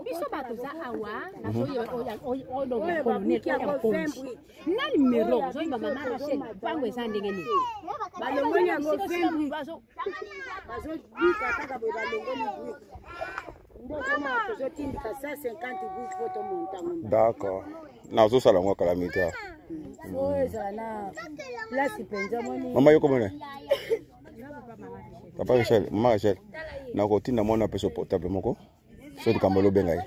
Biso bato za awa nazoyeba na numero ozoyeba mama Rachel mpango eza ndenge nini. Balongoli yango 20 brique, bazobika kaka boye, balongoli brique nde ozomona tozotindika 150 brique po tomonta ngo. D'accord, nazosala yango kala mingi te. So ezala na place mpenza moni. Mama, yo komona papa Rachel, mama Rachel, nakotinda mwana apesa portable moko so likambo elobenga ye.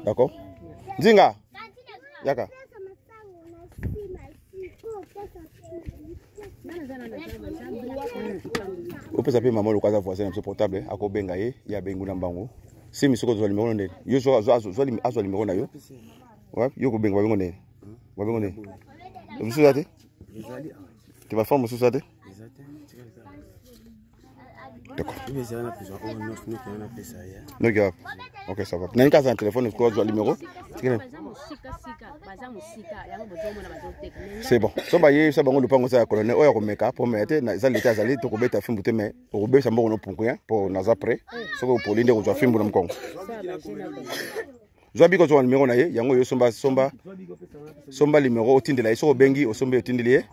D'accord, nzinga yaka. Opesa mpe mama lokola aza voisin na biso portable, akobenga ye, ye abengi na mbango. Simi soki ozwa numero ndeni, yo azwa numero na yo, yo kobenga babengo ndeni, babengo ndeni mosusu eza te te, baforme mosusu eza te. D'accord. Noki wapi? Ok, ça va. Nani kaza na telefone ko azwa numéro? C'est bon. So bayebisa bango lopango eza ya colonel oyo akomeka po me te eza leta azali tokobeta fimbu te, mais okobebisa mbongo no punku mpo naza prêt. Soki opoli nde kozwa fimbu na mokongo. Zwa biko, ozwa numero na ye yango yo somba, somba, somba numero otindela ye. Soki obengi, osombi, otindeli ye.